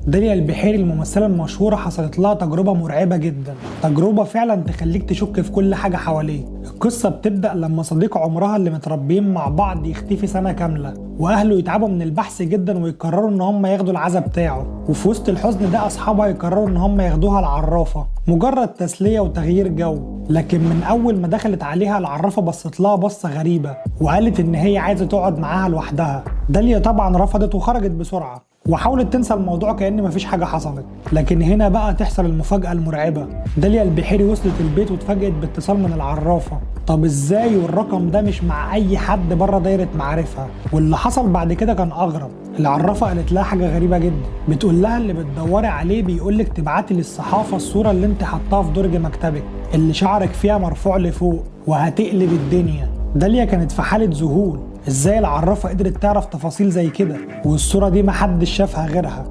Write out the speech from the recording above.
داليا البحيري الممثلة المشهورة حصلت لها تجربة مرعبة جدا، تجربة فعلا تخليك تشك في كل حاجة حواليك. القصة بتبدأ لما صديق عمرها اللي متربيين مع بعض يختفي سنة كاملة، واهله يتعبوا من البحث جدا ويقرروا ان هم ياخدوا العزا بتاعه. وفي وسط الحزن ده اصحابها يقرروا ان هم ياخدوها العرافة مجرد تسلية وتغيير جو. لكن من اول ما دخلت عليها العرافة بصت لها بصة غريبة وقالت ان هي عايزة تقعد معاها لوحدها. داليا طبعا رفضت وخرجت بسرعة وحاولت تنسى الموضوع كأن مفيش حاجة حصلت. لكن هنا بقى تحصل المفاجأة المرعبة. داليا البحيري وصلت البيت واتفاجئت باتصال من العرافة. طب ازاي والرقم ده مش مع اي حد بره دايرة معارفها؟ واللي حصل بعد كده كان اغرب. العرافة قالت لها حاجة غريبة جدا، بتقول لها اللي بتدوري عليه بيقولك تبعتي للصحافة الصورة اللي انت حطاها في درج مكتبك اللي شعرك فيها مرفوع لفوق وهتقلب الدنيا. داليا كانت في حالة ذهول، ازاي العرافة قدرت تعرف تفاصيل زي كده والصورة دي محدش شافها غيرها؟